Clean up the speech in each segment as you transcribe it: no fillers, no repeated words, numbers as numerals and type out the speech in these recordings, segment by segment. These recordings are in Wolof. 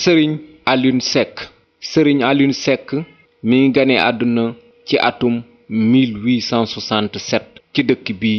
sëriñ Alioune Seck. sëriñ Alioune Seck mi ngi gane àdduna ci atum 1867 ci dëkk bi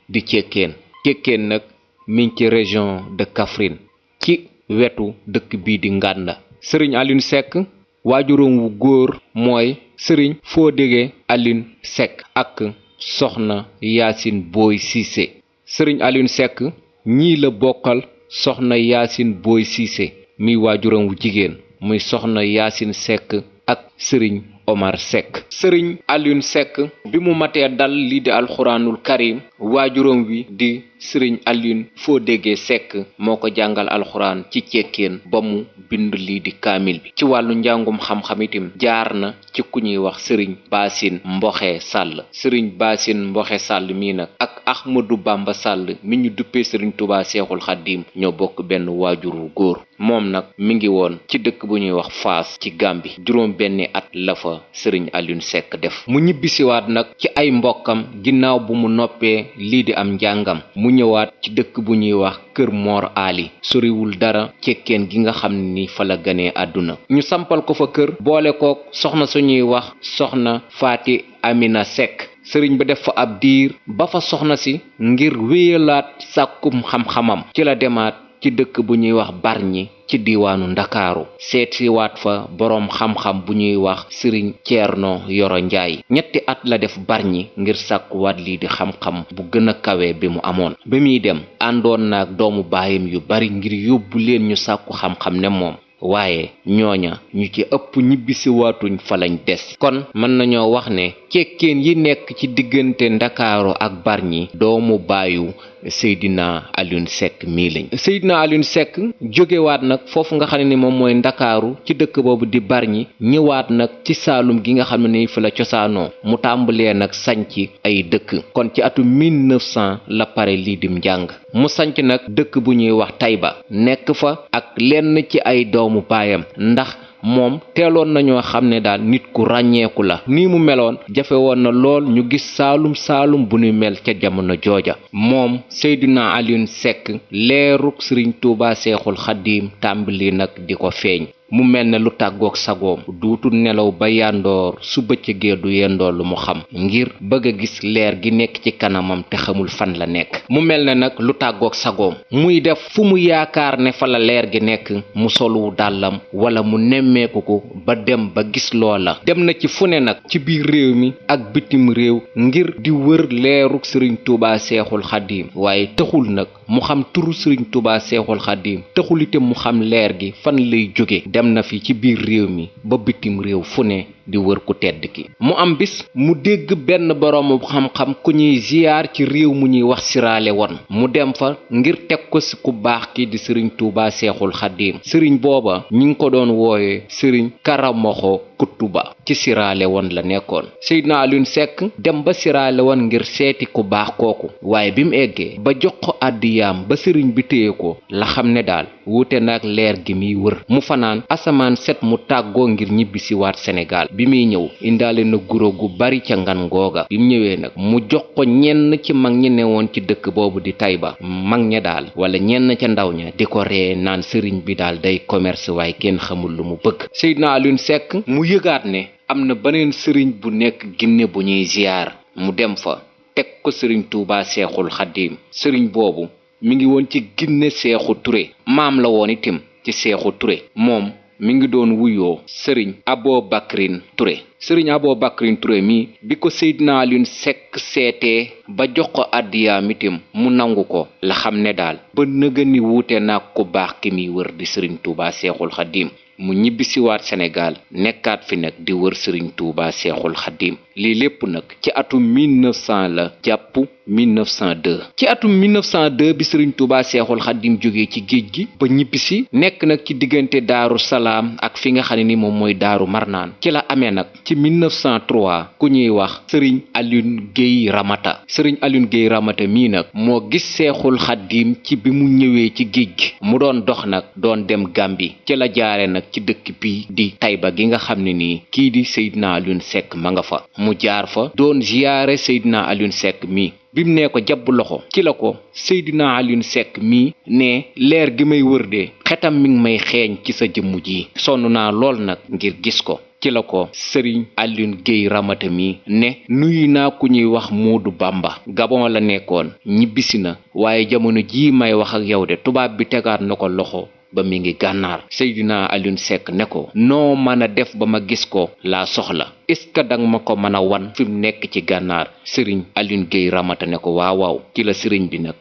di Cekkeen nag mi ngi ci région de Kaffrine ci wetu dëkk bi di Nganda. sëriñ Alioune Seck waajuram wu góor mooy sëriñ Fodégé Alioune Seck ak soxna Yacine Boy Cissé. sëriñ Alioune Seck ñii la bokkal soxna Yacine Boy Cissé mi waajuram wu jigéen muy soxna Yacine Seck ak sëriñ Omar Seck. sëriñ Alioune Seck bi mu matee dal lii di alxuraanul karim waajuram wi di sëriñ Alioune Fodégé Seck moo ko jàngal alxuraan ci Cekkeen ba mu bind lii di kaamil bi. ci wàllu njàngum xam-xam itam jaar na ci ku ñuy wax sëriñ Bassine Mboxe Sall. sëriñ Bassine Mboxe Sall mii nag ak Ahmadou Bamba Sall mi ñu duppee sëriñ Touba Seexul Xaddiim ñoo bokk benn waajur wu góor. moom nag mi ngi woon ci dëkk bu ñuy wax Faas ci Gàmbi juróom benni at la fa sëriñ Alioune Seck def. mu ñibbisiwaat nag ci ay mbokkam ginnaaw bu mu noppee lii di am njàngam. mu ñëwaat ci dëkk bu ñuy wax Kër Mor Ali soriwul dara Cekkeen gi nga xam ni fa la ganee àdduna. ñu sampal ko fa kër boole kook soxna suñuy wax soxna Faati Amina Seck. sëriñ ba def fa ab diir ba fa soxna si ngir wéyalaat sàkkum xam-xamam ci la demaat ci dëkk bu ñuy wax Bargny ci diiwaanu Ndakaaru seetiwaat fa boroom xam-xam bu ñuy wax sëriñ Ceerno Yoro Njaay. ñetti at la def Bargny ngir sàkkuwaat lii di xam-xam bu gën a kawe bi mu amoon. ba muy dem àndoon naag doomu baayam yu bari ngir yóbbu leen ñu sàkku xam-xam ne moom waaye ñooña ñu ci ëpp ñibbisi waatuñ fa lañ des. kon mën nañoo wax ne Cekkeen yi nekk ci diggante Ndakaaru ak Bargny doomu baayu Seydina Alioune Seck mii lañ. Seydina Alioune Seck jógewaat nag foofu nga xam ne ni moom mooy Ndakaaru ci dëkk boobu di Bargny ñëwaat nag ci Saalum gi nga xam ne ni fi la cosaanoo mu tàmbalee nag sanc ay dëkk. kon ci atum 1900 la pare lii dim njàng. mu sanc nag dëkk bu ñuy wax Tayba nekk fa ak lenn ci ay doomu baayam ndax moom teeloon nañoo xam ne daal nit ku ràññeeku la. nii mu meloon jafe woon na lool ñu gis saalum bu ñu mel ca jamono jooja. moom Seydina Alioune Seck leeruk sëriñ Tuuba Seexul Xaddiim tàmbali nag di ko feeñ. mu mel ne lu tàggook sagoom duutul nelaw ba yandoor su bëccëgee du yendoo lu mu xam ngir bëgg a gis leer gi nekk ci kanamam te xamul fan la nekk. mu mel ne nag lu tàggook sagoom muy def fu mu yaakaar ne fa la leer gi nekk mu soluwu dàllam wala mu nemmeeku ko ba dem ba gis loola. dem na ci fu ne nag ci biir réew mi ak bitim réew ngir di wër leeruk sëriñ Tuuba Seexul Xaddiim waaye taxul nag mu xam turu sëriñ Tuuba Seexul Xaddiim taxul itam mu xam leer gi fan lay jóge. dem na fi ci biir réew mi ba bitim réew fu ne di wër ku tedd ki. mu am bis mu dégg benn boroomu xam-xam ku ñuy ziyaar ci réew mu ñuy wax Siraale Won mu dem fa ngir teg ko ci ku baax ki di sëriñ Tuuba Seexul Xaddiim. sëriñ booba ñi ngi ko doon wooye sëriñ Karamoxo Kutuba ci Siraale Won la nekkoon. Seydina Alioune Seck dem ba Siraale Won ngir seeti ku baax kooku waaye bi mu eggee ba jox ko àddiyaam ba sëriñ bi téye ko la xam ne daal wuute nag leer gi muy wër. mu fanaan asamaan set mu tàggoo ngir ñibbisi waat Sénégal. bi muy ñëw indaale na guro gu bari ca ngan googa. bi mu ñëwee nag mu jox ko ñenn ci mag ñi newoon ci dëkk boobu di Tayba. mag ña daal wala ñenn ca ndaw ña di ko ree naan sëriñ bi daal day commerce waaye kenn xamul lu mu bëgg. Seydina Alioune Seck mu yëgaat ne am na beneen sëriñ bu nekk Ginne bu ñuy ziyaar. mu dem fa teg ko sëriñ Tuuba Seexul Xaddiim. sëriñ boobu mi ngi woon ci Ginne Seexu Ture maam la woon itam ci Seexu Ture. moom mi ngi doon wuyoo sëriñ Abobakrin Touré. sëriñ Abobakrin Touré mi bi ko Seydina Alioune Seck seetee ba jox ko àddiyaam itam mu nangu ko la xam ne daal ba nëga ni wuute nag ku baax ki muy wër di sëriñ Tuuba Seexul Xaddiim. mu ñibbisiwaat Sénégal nekkaat fi nag di wër sëriñ Tuuba Seexul Xaddiim. lii lépp nag ci atum 1900 la jàpp 1902. ci atum 1902 bi sëriñ Tuuba Seexul Xaddiim jógee ci géej gi ba ñibbisi nekk nag ci diggante Daaru Salaam ak fi nga xam ne ni moom mooy Daaru Marnaan ci la amee nag ci 1903 ku ñuy wax sëriñ Alioune Guèye Ramata. sëriñ Alioune Guèye Ramata mii nag moo gis Seexul Xaddiim ci bi mu ñëwee ci géej gi mu doon dox nag doon dem Gàmbi ci la jaare nag ci dëkk bi di Tayba gi nga xam ne nii kii di Seydina Alioune Seck ma nga fa. mu jaar fa doon ziyaare Seydina Alioune Seck mi bi mu nee ko jabb loxo ci la ko Seydina Alioune Seck mii ne leer gi may wër de xetam mi ngi may xeeñ ci sa jëmm ji sonn naa lool nag ngir gis ko. ci la ko sëriñ Alioune Guèye Ramata mi ne nuyu naa ku ñuy wax Moodu Bamba Gabon la nekkoon ñibbisi na waaye jamono jii may wax ak yow de tubaab bi tegaat na ko loxo ba mi ngi gànnaar. Seydina Alioune Seck ne ko noo mën a def ba ma gis ko laa soxla est-ce que danga ma ko mën a wan fi mu nekk ci gànnaar. sëriñ Alioune Guèye Ramata ne ko waaw ci la sëriñ bi nag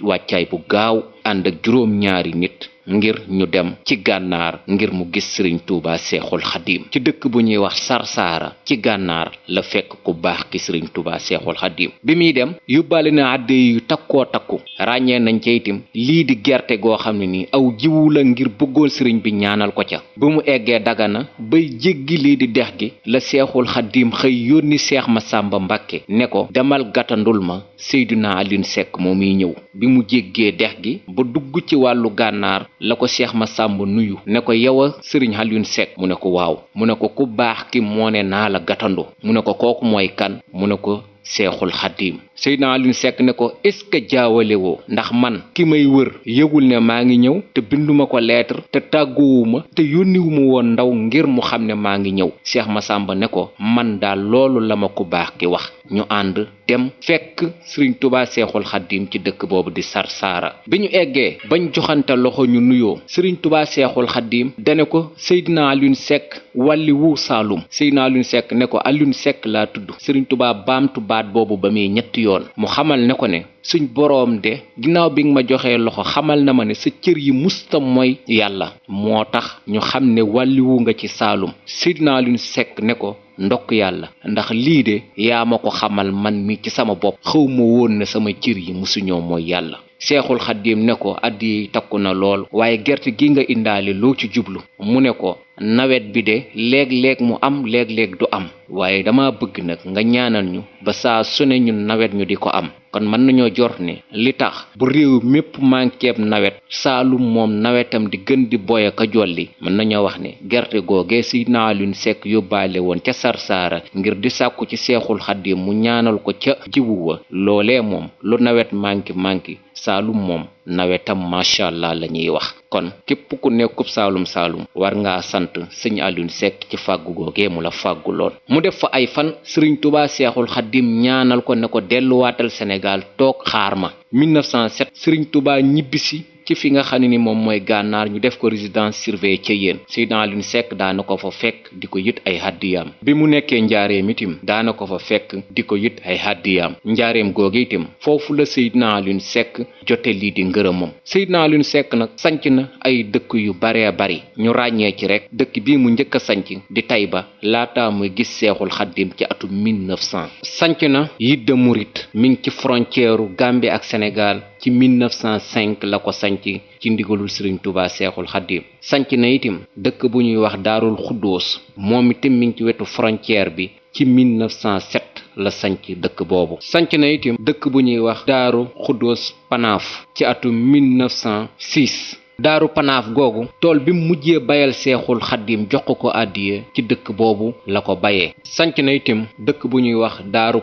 wàccaay bu gaaw ànd ak juróom-ñaari nit ngir ñu dem ci gànnaar ngir mu gis sëriñ Touba Seexul Xadim ci dëkk bu ñuy wax Sarsara ci gànnaar la fekk ku baax ki sëriñ Touba Seexul Xadim bi muy dem yóbbaale na àdde yu takkoo takku ràññee nañ ca itam lii di gerte goo xam ne nii aw jiwu la ngir bëggoon sëriñ bi ñaanal ko ca. bu mu eggee Dagana bay jéggi lii di dex gi la Seexul Xadim xëy yónni Seex Masàmba Mbàkke ne ko demal gàttandul ma Seydina Alioune Seck moo muy ñëw. bi mu jéggee dex gi ba dugg ci wàllu gànnaar la ko Seex Masàmba nuyu ne ko yow a sëriñ Alioune Seck mu ne ko waaw mu ne ko ku baax ki moo ne naa la gàttandu mu ne ko kooku mooy kan mu ne ko Seexul Xadim. Seydina Alioune Seck ne ko est-ce que jaawale woo ndax man ki may wër yëgul ne maa ngi ñëw te binduma ko lettre te tàgguwuma te yónniwuma woon ndaw ngir mu xam ne maa ngi ñëw. Seex Masàmba ne ko man daal loolu la ma ku baax ki wax ñu ànd dem fekk sëriñ Touba Seexul Xadim ci dëkk boobu di Sarsara. bi ñu eggee bañ joxante loxo ñu nuyoo sëriñ Touba Seexul Xadim dane ko Seydina Alioune Seck wàlli wu Saalum. Seydina Alioune Seck ne ko Alioune Seck laa tudd. sëriñ Touba baamtu baat boobu ba muy ñetti yoon mu xamal ne ko ne suñ boroom de ginnaaw bi nga ma joxee loxo xamal na ma ne sa cër yi musta mooy yàlla moo tax ñu xam ne wàlliwu nga ci Saalum. Seydina Alioune Seck ne ko ndokk yàlla ndax lii de yaa ma ko xamal man mi ci sama bopp xaw ma woon ne sama cër yi musuñoo mooy yàlla. Seexul Xadim ne ko addi takku na lool waaye gerte gi nga indaale loo ci jublu mu ne ko nawet bi de léeg-léeg mu am léeg-léeg du am waaye dama bëgg nag nga ñaanal ñu ba saa su ne ñun nawet ñu di ko am. kon mën nañoo jort ne li tax bu réew mépp manquéeb nawet Saalum moom nawetam di gën di boy ka jolli mën nañoo wax ne gerte googee Seydina Alioune Seck yóbbaale woon ca Sarsara ngir di sàkku ci Seexul Xadim mu ñaanal ko ca jiwu wa loolee moom lu nawet manqué Saalum moom nawetam macha allah la ñuy wax. kon képp ku nekkub Saalum war ngaa sant sëñ Alioune Seck ci fàggu googee mu la fàggu lool. mu def fa ay fan sëriñ Touba Seexul Xadim ñaanal ko ne ko delluwaatal Sénégal toog xaar ma. 1907 sëriñ Touba ñibbisi ci fi nga xam ne ni moom mooy gànnaar ñu def ko résidence surveillée ca yéen. Seydina Alioune Seck daana ko fa fekk di ko yët ay hàddiyaam. bi mu nekkee njaareem itam daana ko fa fekk di ko yët ay hàddiyaam. njaareem googu itam foofu la Seydina Alioune Seck jote lii di ngërëmam. Seydina Alioune Seck nag sanc na ay dëkk yu baree bari ñu ràññee ci rek dëkk bii mu njëkk a sanc di Tayba laata muy gis Seexul Xadim ci atum 1900. sanc na Yidda Murit mi ngi ci frontière Gambie ak Sénégal ci 1905 la ko sanc ci ndigalul Sëriñ Touba Seexul Xadim. sanc na itam dëkk bu ñuy wax Daarul Xuddoos moom itam mi ngi ci wetu frontière bi ci 1907 la sanc dëkk boobu. sanc na itam dëkk bu ñuy wax Daaru Xuddoos Panaaf ci atum 1906. daaru Panaaf googu tool bi mu mujjee bayal Seexul Xadim jox ko àddiya ci dëkk boobu la ko bayee. sanc na itam dëkk bu ñuy wax Daaru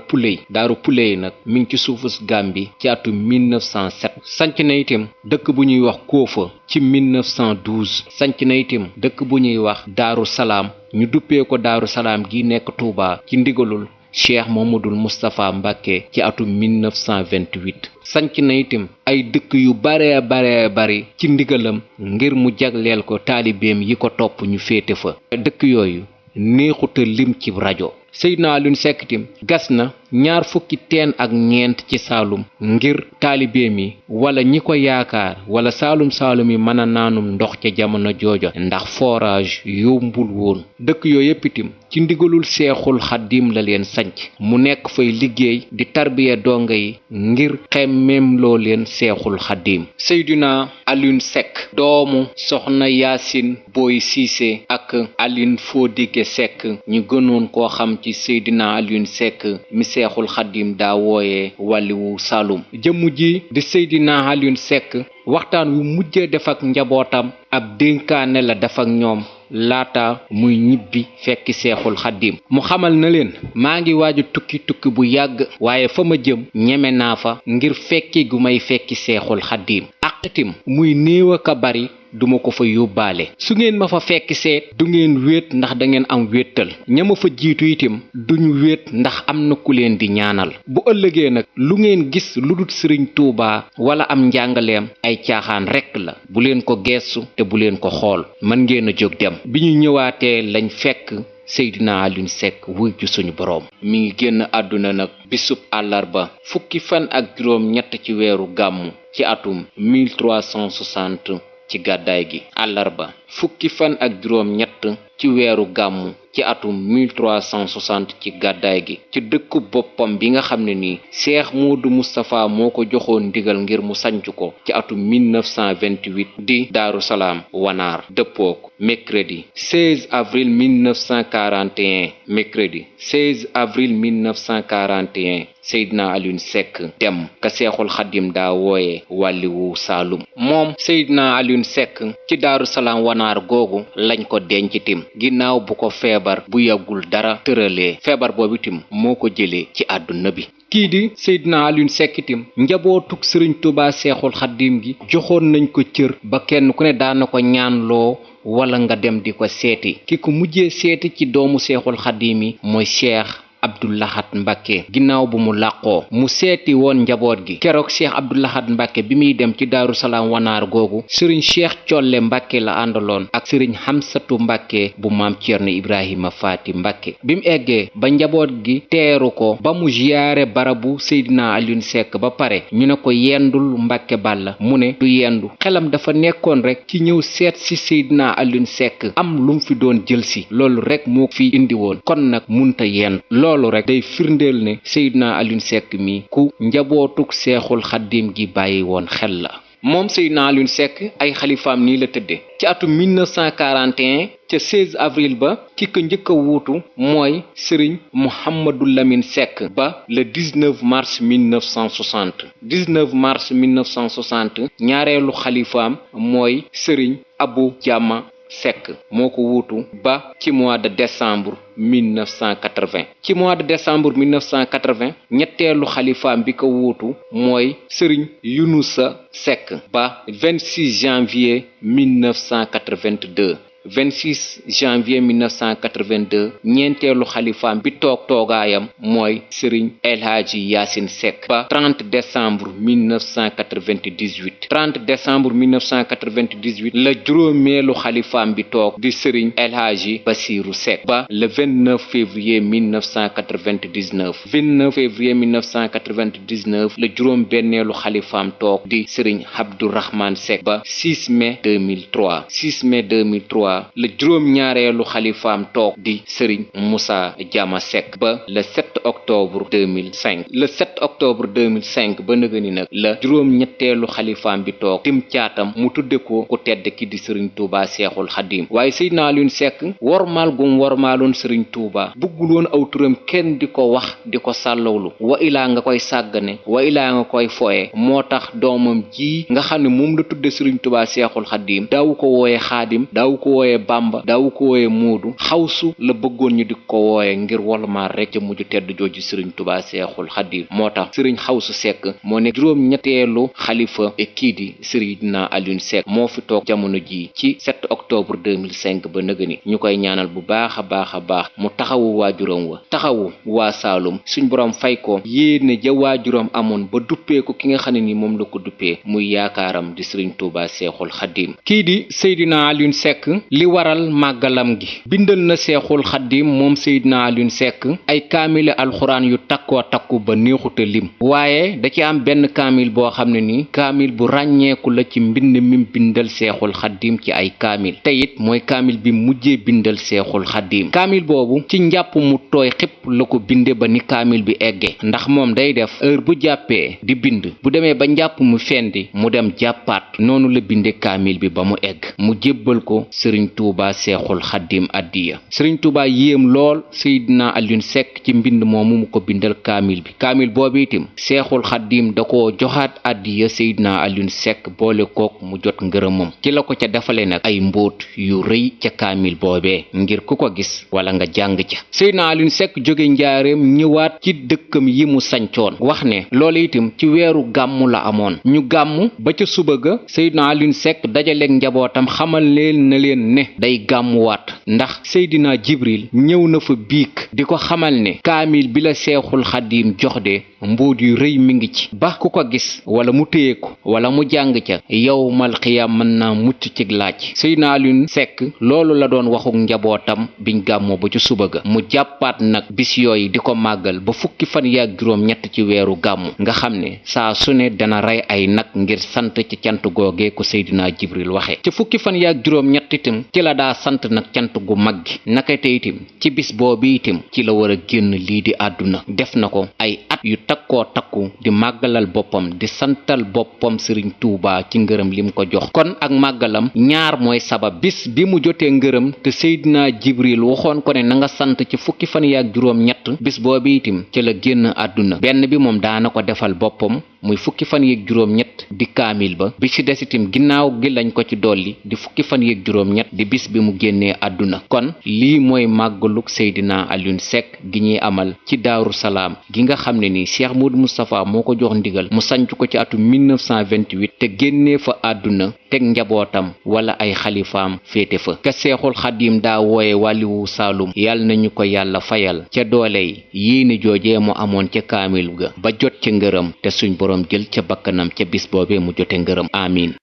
Puley nag mi ngi ci suufus Gàmbi ci atum 1907. sanc na itam dëkk bu ñuy wax Koofa ci 1912. sanc na itam dëkk bu ñuy wax Daaru Salaam ñu duppee ko Daaru Salaam gi nekk Touba ci ndigalul Cheikh Mamadul Moustapha Mbàkke ci atum 1928. sanc na itam ay dëkk yu bare bari ci ndigalam ngir mu jagleel ko taalibeem yi ko topp ñu féete fa. dëkk yooyu neexuta lim ci rajo. Seydina Alioune Seck itam gas na 20 teen ak ñeent ci Saalum ngir taalibeem yi wala ñi ko yaakaar wala Saalum yi mën a naanum ndox ca jamono jooja ndax forage yombul woon. dëkk yooyu yépp itam ci ndigalul Seexul Xadim la leen sanc mu nekk fay liggéey di tarbiya donga yi ngir xemmem loo leen Seexul Xadim. Seydina Alioune Seck doomu soxna Yaasin Boy Cissé ak Aline Fodike Seck ñu gënoon koo xam ci Seydina Alioune Seck mi Seexul Xadim daa wooyee wàlliwu Saalum. jëmm ji di Seydina Alioune Seck waxtaan wu mujjee def ak njabootam ab dénkaane la def ak ñoom laata muy ñibbi fekki seexul xaddim mu xamal na leen maa ngi waaju tukki bu yàgg waaye fa ma jëm ñeme naa fa ngir fekki gu may fekki seexul xaddim ak itam muy néew ak a bari duma ko fa yóbbaale su ngeen ma fa fekk seet du ngeen wéet ndax da ngeen am wéttal ñama fa jiitu itam duñu wéet ndax am na ku leen di ñaanal bu ëllëgee nag lu ngeen gis lu dul sëriñ Tuubaa wala am njàngaleem ay caaxaan rekk la bu leen ko geestu te bu leen ko xool mën ngeen a jóg dem bi ñu ñëwaatee lañ fekk Seydina Alioune Seck wuy ju suñu boroom mi ngi génn àdduna nag bisub àllarba fukki fan ak juróom ñett ci weeru gàmmu ci atum 1360 ci gàddaay gi àllarba fukki fan ak juróom ñett ci weeru gàmmu ci atum 1360 ci gàddaay gi ci dëkku boppam bi nga xam ne nii Cheikh Modou Moustapha moo ko joxoon ndigal ngir mu sanc ko ci atum 1928 di Daaru Salaam Wanaar dëppook mercredi 16 avril 1941 mercredi 16 avril 1941 Seydina Alioune Seck dem ka Seexul Xadim daa wooye wàlliwu Saalum moom Seydina Alioune Seck ci Daaru Salaam Wanaar googu lañ ko denc tim ginnaaw bu ko feebar bu yàggul dara tëralee feebar boobu tim moo ko jëlee ci àdduna bi kii di Seydina Alioune Seck itam njabootug sëriñ Tuubaa Seexul Xaddim gi joxoon nañ ko cër ba kenn ku ne daana ko ñaanloo wala nga dem di ko seeti ki ko mujjee seeti ci doomu Seexul Xaddim yi mooy Cheikh Abdou Lahad Mbacké ginnaaw bu mu làqoo mu seeti woon njaboot gi keroog Cheikh Abdou Lahad Mbacké bi muy dem ci Daaru Salaam Wanaar googu sëriñ Cheikh Colle Mbacké la àndaloon ak sëriñ Hamsatu Mbacké bu maam Ceerno Ibrahima Faati Mbacké bi mu eggee ba njaboot gi teeru ko ba mu ziyaare barabu Seydina Alioune Seck ba pare ñu ne ko yendul Mbacké Balla mu ne du yendu xelam dafa nekkoon rek ci ñëw seet si Seydina Alioune Seck am lum fi doon jël si loolu rek moo fi indi woon kon nag munta yendu loolu rek day firndeel ne Seydina Alioune Seck mi ku njabootuk Seexul Xaddim gi bàyyi woon xel la moom Seydina Alioune Seck ay xalifaam nii la tëdde ci atum 1941 ca 16 avril ba ki ko njëkk a wuutu mooy Serigne Mouhamadou Lamine Seck ba le 19 mars 1960 19 mars 1960 ñaareelu xalifaam mooy Serigne Abou Diama Seck moo ko wuutu ba ci mois de décembre 1980 ci mois de décembre 1980 ñetteelu xalifaam bi ko wuutu mooy Serigne Yunusa Seck ba 26 janvier 1982 26 janvier 1982 ñeenteelu xalifaam bi toogaayam mooy Serigne El Hadji Yacine Seck ba 30 décembre 1998 30 décembre 1998 la juróomeelu xalifaam bi toog di Serigne El Hadji Bassirou Seck ba le 29 février 1999 29 février 1999 la juróom benneelu xalifaam toog di Serigne Abdourahmane Seck ba 6 mai 2003 6 mai 2003 le juróom ñaareelu xalifaam toog di Serigne Moussa Diama Seck ba le 7 octobre 2005 le 7 octobre 2005 ba nëgëni nag la juróom ñetteelu xalifaam bi toog tim caatam mu tudde ko ku tedd ki di Serigne Touba Seexul Xadim waaye Seydina Alioune Seck wormaal gum wormaaloon Serigne Touba buggul woon aw turam kenn di ko wax di ko sàllawlu wa ilaa nga koy sàggane wa ilaa nga koy foye moo tax doomam ji nga xam ne moom la tudde Serigne Touba Seexul Xadim daawu ko wooye Xaadim daawu ko wooye Bamba daawu ko wooye Moodu Xawsu la bëggoon ñu di ko wooye ngir wolmaar rek ca mujj tedd jooju Serigne Touba Seexul Xadim moo tax Serigne Xawsu Seck moo ne juróom ñetteelu xalifa kii di Seydina Alioune Seck moo fi toog jamono ji ci 7 octobre 2005 ba nëgëni ñu koy ñaanal bu baax a baax mu taxawu waajuram wa taxawu waa Saalum suñ borom fay ko yéene ja waajuram amoon ba duppee ko ki nga xam ne ni moom la ko duppee muy yaakaaram di Serigne Touba Seexul Xadim kii di Seydina Alioune Seck li waral màggalam gi bindal na Seexul Xadim moom Seydina Alioune Seck ay kaamile alxuraan yu takkoo takku ba neexuta lim waaye da ci am benn kaamil boo xam ne ni kaamil bu ràññeeku la ci mbind mi bindal Seexul Xadim ci ay kaamil te it mooy kaamil bi mujjee bindal Seexul Xadim kaamil boobu ci njàpp mu tooy xépp la ko binde ba ni kaamil bi egge ndax moom day def heure bu jàppee di bind bu demee ba njàpp mu fendi mu dem jàppaat noonu la binde kaamil bi ba mu egg mu jébbal ko sëriñ Tuuba Seexul Xaddim addiya sëriñ Tuuba yéem lool Seydina Alioune Seck ci mbind moomu mu ko bindal kaamil bi kaamil boobu itam Seexul Xaddim da ko joxaat addiya Seydina Alioune Seck boole kook mu jot ngërëmam ci la ko ca defale nag ay mbóot yu rëy ca kaamil boobee ngir ku ko gis wala nga jàng ca Seydina Alioune Seck jóge njaareem ñëwaat ci dëkkam yi mu sancoon wax ne loolu itam ci weeru gàmmu la amoon ñu gàmmu ba ca suba ga Seydina Alioune Seck dajaleeg njabootam xamal leen na leen ne day gàmmuwaat ndax Seydina Jibril ñëw na fa biig di ko xamal ne kaamil bi la Seexul Xaddim jox de mbóot yu rëy mi ngi ci ba ku ko gis wala mu téye ko wala mu jàng ca yawmal xiyaam mën naa mucc ci laaj Seydina Alioune Seck loolu la doon waxuk njabootam biñ gàmmoo ba ci suba ga mu jàppaat nag bis yooyu di ko màggal ba fukki fan yaak juróom ñett ci weeru gàmmu nga xam ne saa su ne dana rey ay nag ngir sant ci cant googee ko Seydina Jibril waxe ci fukki fan yaak juróom ñett itam ci la daa sant nag cant gu mag gi naka te itam ci bis boobu itam ci la war a génn lii di àdduna def na ko ay at yu takkoo takku di màggalal boppam di santal boppam Sëriñ Tuuba ci ngërëm lim ko jox kon ak màggalam ñaar mooy sabab bis bi mu jotee ngërëm te Seydina Jibril waxoon ko ne na nga sant ci fukki fan yaak juróom ñett bis boobu itam ci la génn àdduna benn bi moom daana ko defal boppam muy fukki fan yeeg juróom ñett di kaamil ba bi ci des itam ginnaaw gi lañ ko ci dolli di fukki fan yeeg juróom ñett di bis bi mu génnee àdduna kon lii mooy màggaluk Seydina Alioune Seck gi ñuy amal ci Daaru Salaam gi nga xam ne ni Cheikh Modou Moustapha moo ko jox ndigal mu sanc ko ci atum 1928 te génnee fa àdduna teg njabootam wala ay xalifaam féete fa ka Seexul Xaddim daa wooye wàlliwu Saalum yàlla nañu ko yàlla fayal ca dooley yéene joojee mu amoon ca kaamil ga ba jot ca ngërëm te suñ boroom jël ca bakkanam ca bis boobee mu jote ngërëm amiin